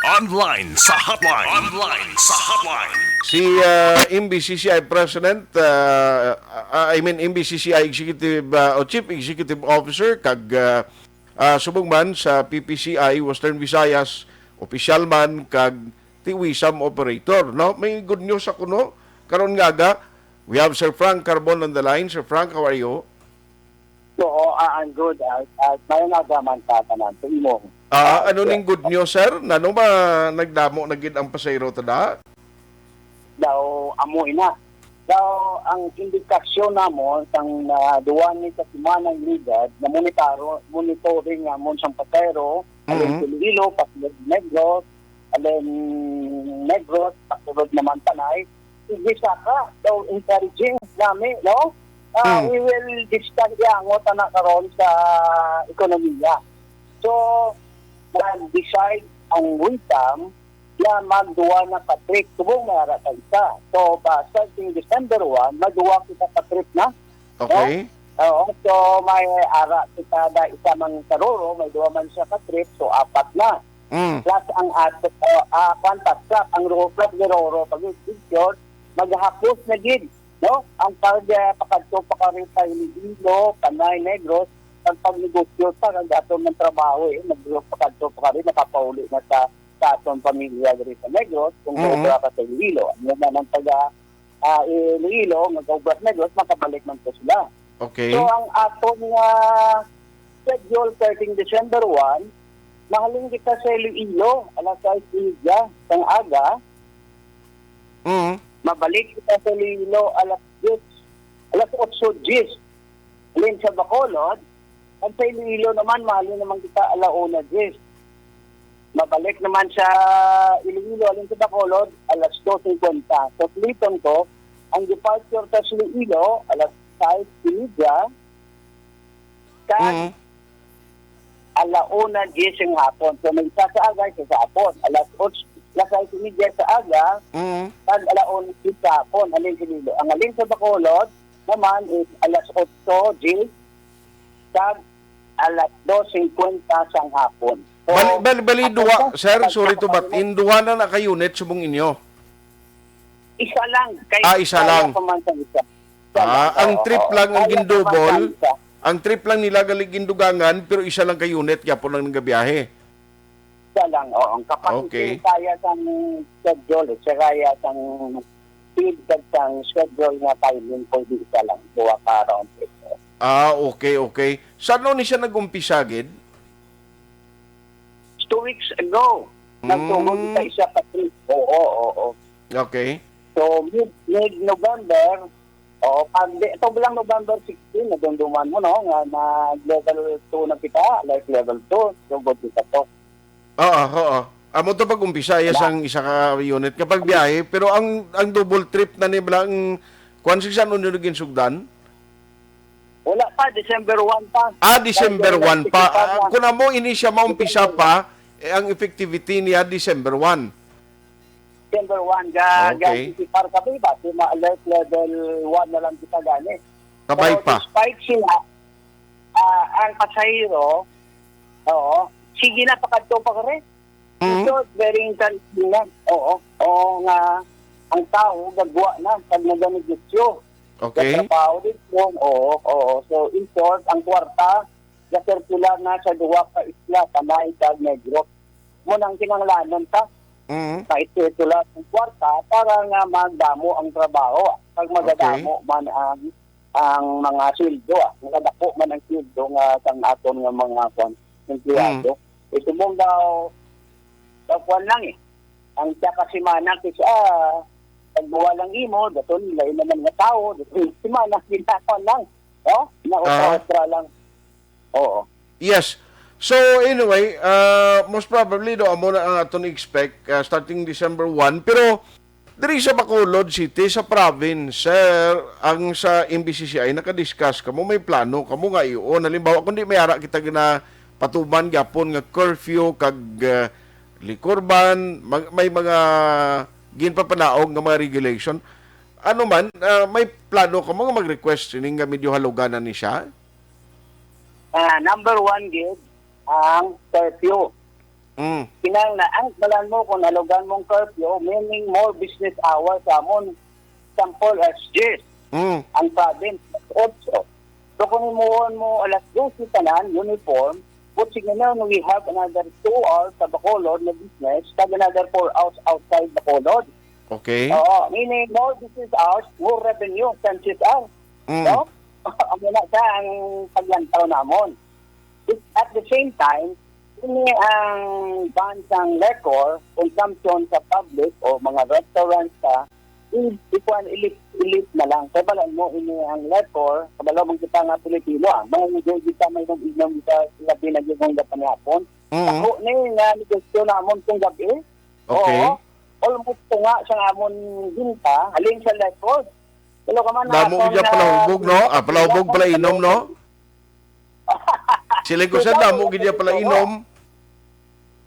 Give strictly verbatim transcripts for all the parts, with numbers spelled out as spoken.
Online sa hotline. Online sa hotline. Si, ah, M B C C I President, ah, ah, I mean, M B C C I Executive, ah, o Chief Executive Officer, kag, ah, ah, subong man sa P P C I Western Visayas, opisyal man, kag Tiwisam operator, no? May good news ako, no? Karon nga aga, we have Sir Frank Carbon on the line. Sir Frank, how are you? Oo, ah, I'm good. Ah, ah, may nga gaman sa tanan. Sa imo. Ah, Ah, ano yeah. ning good news, sir? Nano ba nagdamo na gid ang pasahero ta da? Daw, amo ina. Daw, ang indikasyon namon sang, ah, duwa ni ka semana nga edad, na monitor, monitoring namon sang pasahero, alin Mhm. Iloilo, pasulod Negros, alin Negros, pasulod naman Panay, sige sa ka, daw encouraging nami, no? Ah, Hmm. We will discuss ya, ang tana karon sa ekonomiya. So, nag-decide ang Wisam nga magduwa na ka trip. Subong may ara ka isa. So, pa, starting December one, magduwa kita ka trip na. Okay. Oo, so may ara kita da isa man sa Roro, may duwa man siya ka trip, so apat na. Mm. Plus ang ato, uh, uh, kwan pa, plus ang Roro, plus ni Roro, pag picture, maghapos na gid, no? Ang pag, uh, pakadto pa kari sa Iloilo, Panay, Negros, ang pagnegosyo sa, ang ato ng trabaho, eh, nag-, pakadto pa kari, nakapauli na sa, sa atong pamilya diri sa Negros, kung Mhm. sobra ka sa Iloilo. Ano man ang taga, ah, Iloilo, magkaubra sa Negros, makabalik man po sila. Okay. So, ang aton nga schedule, starting December one, mahalin kita sa Iloilo, alas sais y media sang aga. Mhm. Mabalik kita sa Iloilo alas diyes, alas otso diyes. Alin sa Bacolod, ang sa Iloilo naman, mahalin naman kita ala una diyes. Mabalik naman sa Iloilo, alin sa Bacolod, alas dos singkwenta. So, uliton ko, ang departure sa Iloilo, alas sais y media, kag Mhm. ala una diyes sa hapon. So, may isa sa aga, isa sa hapon. Alas otso, alas sais y media sa aga, Mhm. kag ala una diyes sa hapon, alin sa Iloilo. Ang alin sa Bacolod naman is alas otso diyes, kag alas dos singkwenta sang hapon. So, Bali, bali, bali, ako duwa, po, sir, pag- sorry to butt in, duwa na na ka unit subong inyo? Isa lang. Kay Ah, isa kaya lang. pa man sa isa. Isa Ah, lang, ang oo, trip oo. lang ang Kaya pa man gindouble, sa isa. ang trip lang nila gali gindugangan, pero isa lang ka unit gyapon ang nagabiyahe. Isa lang, oo. Ang capacity Okay. kaya sang schedule, eh, siya kaya sang speed kag sang schedule nga timing, pwede isa lang, duha ka round trip. Ah, okay, okay. Sa ano ni siya nag-umpisa, gid? Two weeks ago, Mm. nagtugod kita isa ka trip. Oo, oo, oo. Okay. So, mid, mid-November, oo, pag di, ito lang November sixteen, nadumduman mo, no, nga nag-level two na kita, like level two, tugod kita to. Oo, oo. Amo to pag-umpisa, iya Wala. sang isa ka unit nga pagbiyahe, pero ang, ang double trip na ni bala, ang kuwan, sa ano nyo ginsugdan? Wala pa, December one pa. Ah, December Kaya one pa. nagtipid pa Ah, na. kung amo ini siya maumpisa December pa, eh, ang effectivity niya December one. December one, ga-, Okay. ga-, anticipar kami ba? Di ma-alert level one na lang kita gani. Kabay Pero pa. despite sila, ah, ang pasahero, oo, sige na, pakadto pa kare. Mhm. So, very encouraging na. Oo, oo nga, ang tao gagwa na pag naganegosyo. Okay. Sa trabaho dito, oo, oo. So, in short, ang kwarta, gasirkular na sa duwa ka isla, Panay kag Negros. Mo nang kinahanglanon ta, Mhm. maisirkular ang kwarta para nga magdamo ang trabaho. Pag Okay. magadamo man ang, ang mga sweldo, ah, magadako man ang sweldo nga sang aton nga mga, kwan, empleyado. Mhm. Eh, subong daw, daw kwan lang eh. Ang isa ka semana, kis-, ah, pagbuwa lang imo, daton, lain naman nga tao, daton, semana, ginakwan lang. Oh, Ah. naotra-otra lang. Oo. Yes. So, anyway, uh, most probably, do, amo na ang aton expect, uh, starting December one. Pero, diri sa Bacolod City, sa province, sir, ang sa M B C C I, nakadiscuss kamo, may plano kamo nga iyon. Halimbawa, kung di may ara kita ginapatuman gyapon nga curfew, kag, uh, liquor ban, mag-, may mga ginpapanaog nga mga regulation. Ano man, uh, may plano kamo nga mag-request sining nga medyo haluganan ni siya? Ah, number one gid ang curfew. Mm. Kinahanglan, ang balan mo kung nalugan mong curfew, meaning more business hours sa amon, sample, S Gs, Mm. ang province, also. So, kung himuon mo alas dose tanan, uniform, but sige na, we have another two hours sa Bacolod na business, kag another four hours outside Bacolod. Okay. Oo, meaning more business hours, more revenue, chances are. Mm. No? Amo na sa ang paglantaw namon. At the same time, ini ang ban sang liquor consumption sa public o mga restaurants sa i-, ikuan, ilip, ilip na lang. Kay balan mo, ini ang liquor, kabalo man kita nga Pilipino, ah. Mga hindi kita may nag-inom sa labi na yung hanggang panihapon. Mm. Ako ni nga negosyo namon kung gabi. Okay. Oo. Almost tunga sa amon ginta, halin sa liquor. Pero kaman Damo na gid niya na palahubog, no? Ah, palahubog, pala inom, no? Sila ko sa Ikaw, damo gid niya pala ikaw, inom.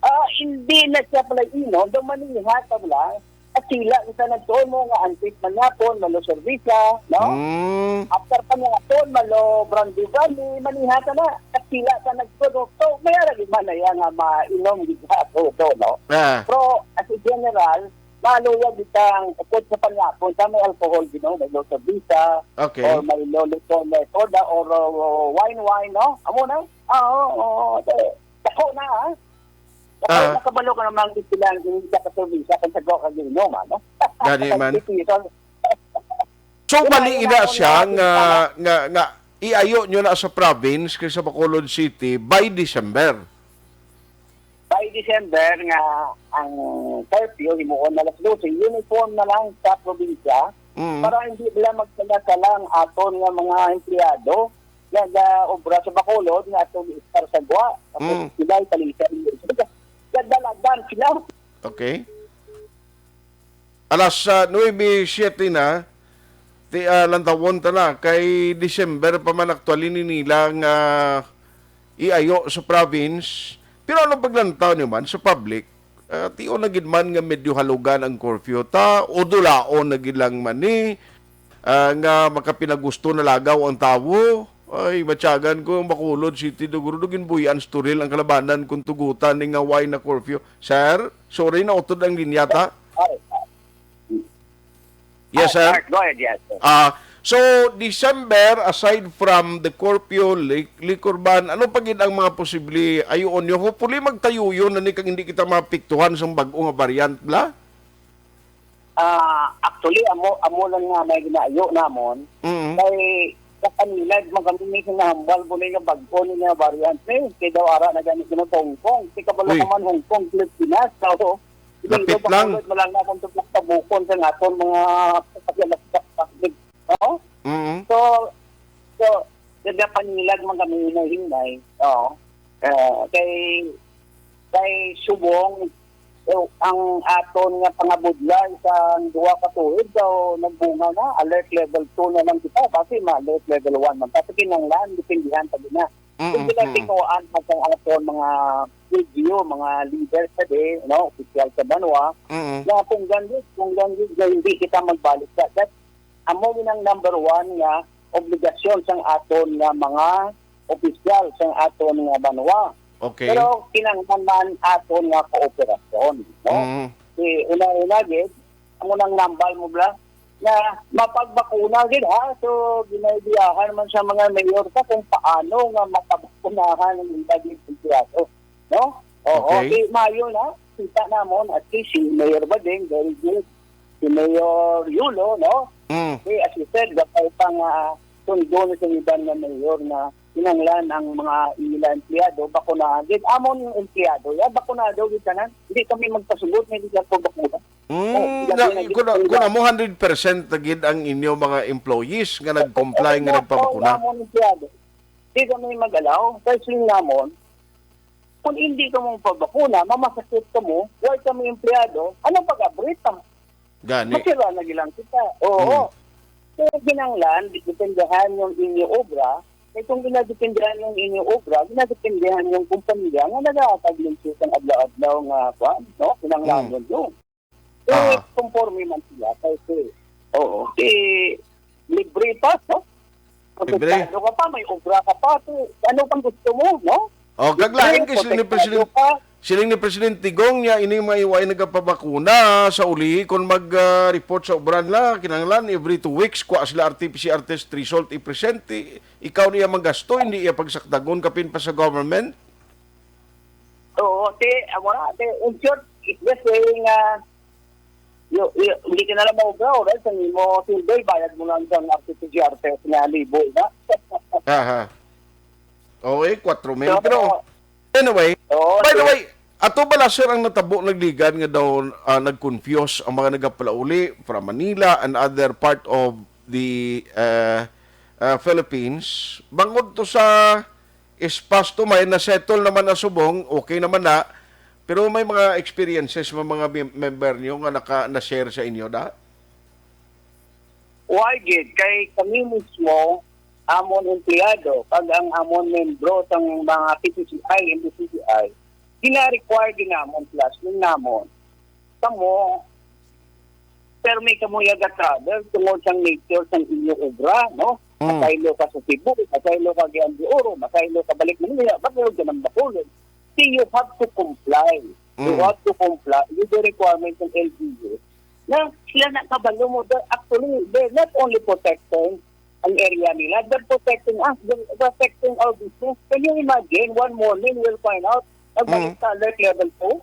Ah, hindi na siya pala inom. Daw maniha ka wala. At sila, isa nagtuon mo nga antik man yapon, malo serbisa, no? Mm. After pa nga ton, malo brandy brandy, maniha ka na. At sila ka nagtuon. So, may arag man na yan nga mainom gid sa todo, no? Ah. Pero, as a general, maluya gid ang upod sa panyapon, sa may alcohol, you know, may low serbisa, Okay. or may low liquor, may soda, or uh, wine, wine, no? Amo na? Ah, oo, oo. Dako na, ha? Dako Ah. na kabalo ka namang istilan, hindi ka kaservisa, kung sa ka ginom, ano? Gani man. Pag-inom. So, Di ba, mali yun ina ang siya una, nga, yun nga, nga iayo nyo na sa province kay sa Bacolod City by December. By December nga ang curfew himuon na alas dose, uniform na lang sa probinsya Mm. para hindi sila magsala-sala ang aton nga mga empleyado nga ga-obra sa Bacolod nga ato estar sa gwa. Tapos Mm. sila italisan. Gadalagan sila. Okay. Alas, ah, nuebe siete na, ti, ah, lantawon ta na, kay December pa man actually ni nila nga iayo sa province. Pero ano paglantaw ni man sa public? Ah, tion na gid man nga medyo halugan ang curfew ta, o dulaon na gid lang man ni, ah, nga makapinagusto na lagaw ang tawo. Ay, matyagan ko ang Bacolod City, duguro do ginbuy-an storil ang kalabanan kung tugutan ni nga why na curfew. Sir, sorry, nautod ang linya ta. Ay, Yes, sir. Mark, go ahead, yes, sir. Ah, so, December, aside from the curfew, li-, liquor ban, ano pa gid ang mga posible ayoon nyo? Hopefully, magtayuyon na ni kag hindi kita maapektuhan sa bag-o nga variant, bla? Ah, actually, amo, amo lang nga may ginaayo namon. Mm. Kay, kapanilad, man kami ni kinahambal mo ni nga bag-o ni nga variant, eh. Kay daw ara na gani sa Hong Kong. Kay kabalo Uy. Ka man Hong Kong, Pilipinas. So, Lapit lang. Hindi lang lang akong tutok sa bukon sa naton mga paglalagsak sa public. No? Mm. So, so, nagapanilag man kami hinay-hinay. Oo. Eh, kay, kay subong, eh, ang aton nga pangabudlay sa duha ka tuig daw nagbunga na, alert level two na lang kita, kasi ma-alert level one man. Kasi kinanglan, depindihan pa din na. Mm, Kung sila mm. tinuan pa sa aton mga video, mga leaders sa di, no, opisyal sa banwa, Mm. na kung gandit, kung gandit na hindi kita magbalik sa that, amo yun ang number one nga obligasyon sang aton nga mga opisyal sang aton nga banwa. Okay. Pero kinahanglan man aton nga kooperasyon, no? Mm. Si una-una gid, amo nang nambal mo bla, nga mapagbakuna gid, ha? So, ginaidiyahan man sa mga mayor ta kung paano nga mapabakunahan ang ilang empleyado, no? Oo, Okay. Di mayo na, kita namon, at least si Mayor Bading, very good. Si Mayor Yulo, no? Mm. Di, as you said, gapay pa nga sundo na sa iban nga mayor na kinanglan ang mga ila empleyado, bakunahan. Di, amon empleyado, ya, bakunado, di tanan. Hindi kami magpasugot, hindi siya po bakuna. Mm, Oh, na, ilabi na kung, dito, kung amo hundred percent na gid ang inyo mga employees nga nag-comply, nga Kaya nagpabakuna. Ang mga empleyado, di kami mag-allow. Kaya swing namon, kung hindi ka mo pabakuna, mamasakit ka mo, why kami empleyado? Anong pag-abrit ka? Gani. Masira na gilang kita. Oo. Hmm. So, kinanglan, di dependehan yung inyo obra. Kaya kung ginadependehan yung inyo obra, ginadependehan yung kumpanya nga nagkakaglinsi sa adlaw-adlaw nga, kwan, no? Kinanglan Hmm. yun. Eh, Ah. Conforme man sila, kasi, oo, eh, libre pa, no? Libre. Protektado ka pa, may obra ka pa, so, ano pang gusto mo, no? O, kag lain kay siling ni President, siling ni President Digong niya, ini mga way nagapabakuna sa uli, kung mag-report sa obra nila, kinahanglan every two weeks, kuha sila R T P C R test result i-present. I-, ikaw niya manggasto, hindi iya pagsakdagon, kapin pa sa government. Oo, ti, amo na, ti, in short, it's the saying, ah, you, you, hindi ka na lang maugaw, right? Sa imo survey, bayad mo lang sa R T P C R test nga libo, na? Aha. Oo, eh, kwatro mil. Pero, anyway, Oo, by the ti, way, ato bala, sir, ang natabo nagligan nga daw ah, nag-confuse ang mga nagapalauli from Manila and other part of the uh, uh, Philippines? Bangod to sa ispas to, may na-settle naman na subong, okay naman na, pero may mga experiences mo mga mem- member niyo nga naka na-share sa inyo da? Why gid? Kay kami mismo, amon empleyado, kag ang amon membro sang mga P C C I, M D C C I, gina-require din namon, plus din namon. Kamo, permi kamo yaga travel tungod sang nature sang inyo obra, no? Mm. Masaylo ka sa Cebu, masaylo ka Guian de Oro, masaylo ka balik Manila, bakit ka nang Bacolod? See, you have to comply. You Mm. have to comply with the requirements ng L G U. Na sila na kabalo mo, they're actually, they're not only protecting ang area nila, they're protecting us, they're protecting our business. Can you imagine, one morning we'll find out, nagbalik Mm. sa alert level two?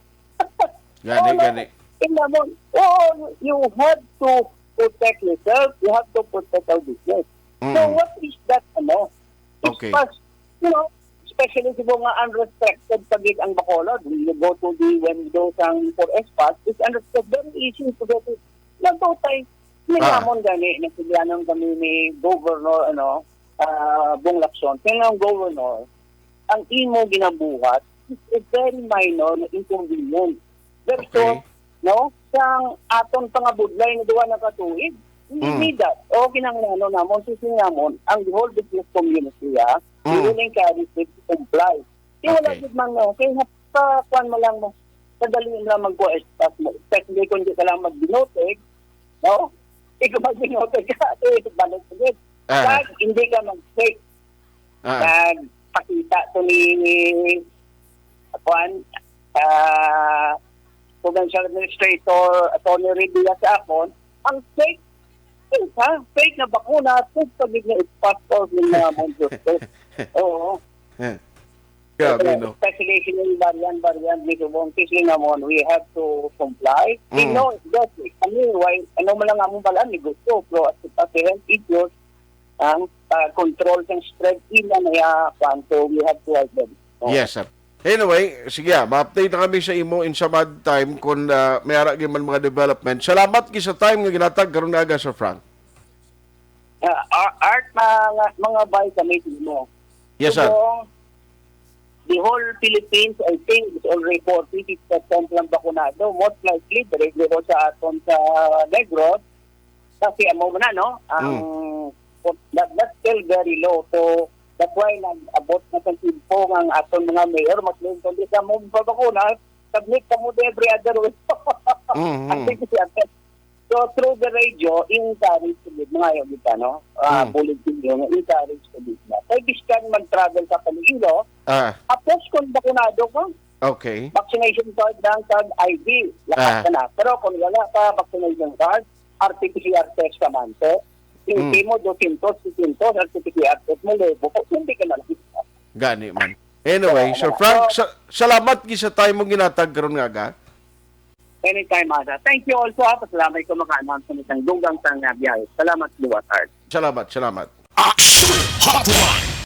Gani, Oo, gani. Tingnan mo, oh, you have to protect yourself, you have to protect our business. So Mm. what is that, ano? It's Okay. Past, you know, especially sa mga unrestricted pa gid ang Bacolod. When you go to the window sang for S PAT, it's unrestricted. Very easy to get it. Nagtutay. Ah. Ninamon gani, nasiganan kami ni Governor, ano, ah, Bong Lacson. Kaya nga ang Governor, ang imo ginabuhat is a very minor na inconvenience. Very Okay. short, no? Sang aton pangabudlay nga duha na ka tuig. Hindi Mm. need that. O kinahanglan namon, sisi namon, ang whole business community, ah, we Mm. will encourage it to comply. Kaya wala Okay. gid man, no? Kaya nga, pa, kuwan mo lang mo. Kadali mo lang mag-go express mo. Especially kung di ka lang magbinote, no? Ikaw magbinote ka, eh, balik mo gid. Ah. Kag hindi ka mag-fake. Ah. Kag pakita to ni, kuwan, ah, Provincial Administrator Attorney Revilla sa akon, ang fake, fake, ha? Fake na bakuna, fake pa gid nga ipastor ng mga monsters. Oo. Eh. Grabe, no? Especially yung variant, variant ni Subong, sisi namon, we have to comply. We Mm. know that, kami, why, ano man lang among balaan, ni gusto, pero as, as a health issues, ang ah, control sang spread, ila na ya, kwan, so we have to help them. Oh. Yes, sir. Anyway, sige, ah, ma-update na kami sa imo in some odd time kung ah, may ara gyud man mga development. Salamat gid sa time nga ginatag karon nga aga, Sir Frank. Ah, Ar- Art, mga, mga bay kami sa imo. Yes, sir. So, the whole Philippines, I think, is already forty-six percent lang bakunado. Most likely, diri gyud sa aton sa Negros, kasi amo na, no? Ang, Hmm. that, that's still very low. So, that's why nag-abot na sa timpo nga ang aton mga mayor, mas lingkod di sa mo pabakuna, submit ka mo every other week. Mhm. Ang sige siya. So, through the radio, i-encourage ko gid, mga yun, kita, no? Ah, Mm. bulletin yun, encourage ko gid na. Kay biskan mag-travel ka pa Iloilo, Ah, tapos kung bakunado ka, okay. vaccination card lang kag I D, lakas Ah. ka na. Pero kung wala ka vaccination card, R T P C R test ka man, sir. Mm. Hindi mo dosyentos, tresyentos, R T P C R test mo, lebo ko, hindi ka na lang. Gani man. Anyway, Sir Frank, sa, salamat gid sa time mo ginatag karon nga aga. Anytime, Ada. Thank you also, ha. Pasalamat ko maka-announce sa isang dugang sa nga biyahe. Salamat, Luwa Card. Salamat, salamat. Action Hotline.